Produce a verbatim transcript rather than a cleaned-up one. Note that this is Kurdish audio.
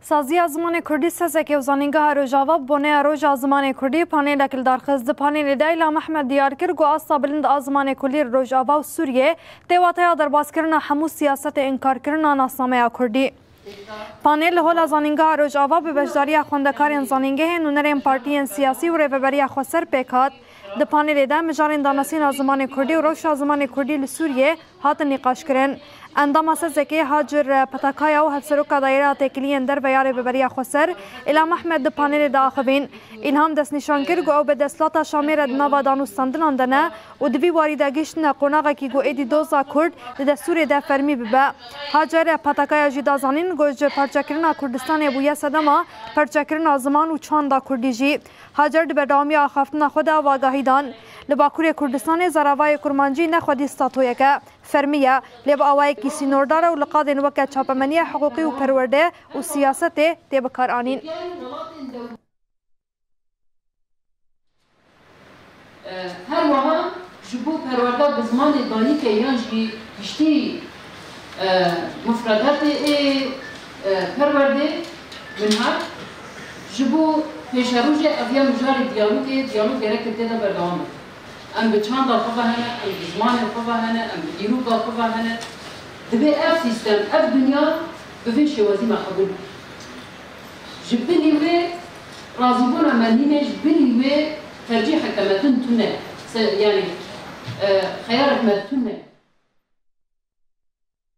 Saziya Zimanê Kurdî, SEZEKê û Zanîngeha Rojava bi boneya Roja Zimanê Kurdî panêlek li dar xist. Di panêlê de Îlham Ehmed diyar kir ku asta bilind a zimanê kurdî li Rojava û Sûriyê tê wateya derbaskirina hemû siyasetê înkarkirina nasnameya kurdî. Panêl li Hola Zanîngeha Rojava bi beşdariya xwendekarên zanîngehê, nûnerên partiyên siyasî û Rêveberiya Xweser pêk hat. Di panelê de mijarên danasîna zimanê kurdî û rewşa zimanê kurdî li Sûriyê hatin nîqaşkirin. Endama SEZEKê Hacer Petakaya û Hevseroka Daîreya Têkiliyên Derve ya Rêveberiya Xweser, Îlham Ehmed, di panelê de axivîn. Îlham destnîşan kir ku ew bi desthilata Şamê re di nava danûstandinan de ne û di vî warî de gihîştine qonaxekî ku êdî doza kurd di destûrê de fermî bibe. Hacer Petakaya jî da zanîn ku ji parçekirina Kurdistanê bûye sedema parçekirina ziman û çanda kurdî jî. Hacer di berdewamiya axaftina xwe de avagahî dan. Li Bakurê Kurdistanê zaravayê kurmancî ne xwedî statoyek e, fermî ye, lê bi awayekî sînordar e û li qadên weke çapemeniya hiqûqî û perwerde û siyasetê tê bikaranîn. Her wiha ji bo perwerda bi zimanê dayikê yan jî giştî, e, mufredatê ê, e, perwerdê min hat, ji bo pêşerojê ev ya mijarê diyalogê, diyalog gerek tê de berdewam be. Em bi çanda xwe ve hene, em bi zimanê xwe ve hene, em bi dîroka xwe ve hene. Divê ev sîstem, ev dinya bi vê şêwazî me qebûl bike. Ji bilî wê razîbûna me nîne, ji bilî wê tercîheke me din tune. Se-, yanî, e, xeyarek me tune.